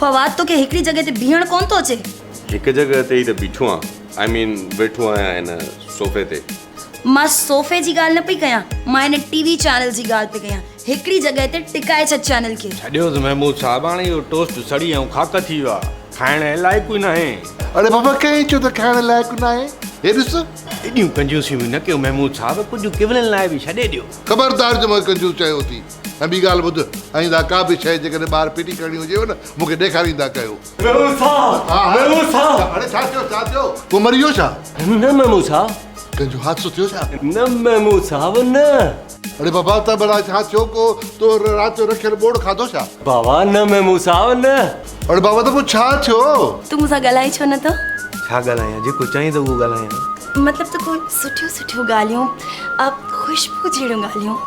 فواد توکي هڪڙي جڳهه تي بيهڻ ڪونه ٿو اچي. هڪ جڳهه تي ئي ته بيٺو آن، I مين ويٺو آهيان هن صوفي تي. مان صوفي جي ڳالهه نه پئي ڪيان، مان هن ٽي وي چينل جي ڳالهه پئي ڪيان. هڪڙي جڳهه تي ٽڪائي ڇڏ چينل کي. ڇڏيوس محمود صاحب هاڻي اهو ٽوسٽ سڙي ۽ خاڪ ٿي ويو آهي، کائڻ لائق ئي ناهي. اڙي بابا ڪنهن چيو ته کائڻ لائق ناهي، هي ڏس. ايڏيون ڪنجوسيون به نه ڪيو محمود صاحب، ڪجهه ڪولن لاء به ڇڏي ڏيو. خبردار جو مون کي ڪنجوس چيو ٿي. ۽ ٻي ڳالهه ٻڌ، آئنده ڪا به شيء جيڪڏهن ٻاهر ڦٽي ڪرڻي هجيو نه، مون کي ڏيکاريندا ڪيو. محمود صاحب! محمود صاحب! اڙي ڇا ٿيو، ڇا ٿيو؟ ڪو مري ويو ڇا؟ نه محمود صاحب. ڪنهن جو حادثو ٿيو ڇا؟ نه محمود صاحب نه. اڙي بابا ته ڀلا ڇا ٿيو؟ ڪو تو رات جو رکيل ٻوڙ کاڌو ڇا؟ بابا نه محمود صاحب نه. اڙي بابا ته پوء ڇا ٿيو؟ تون مون سان ڳالهائين ڇو نه ٿو؟ ڇا ڳالهايان؟ جيڪو چئين ته اهو ڳالهايان. مطلب ته ڪو سٺيون سٺيون ڳالهيون، خوشبو جهڙيون ڳالهيون.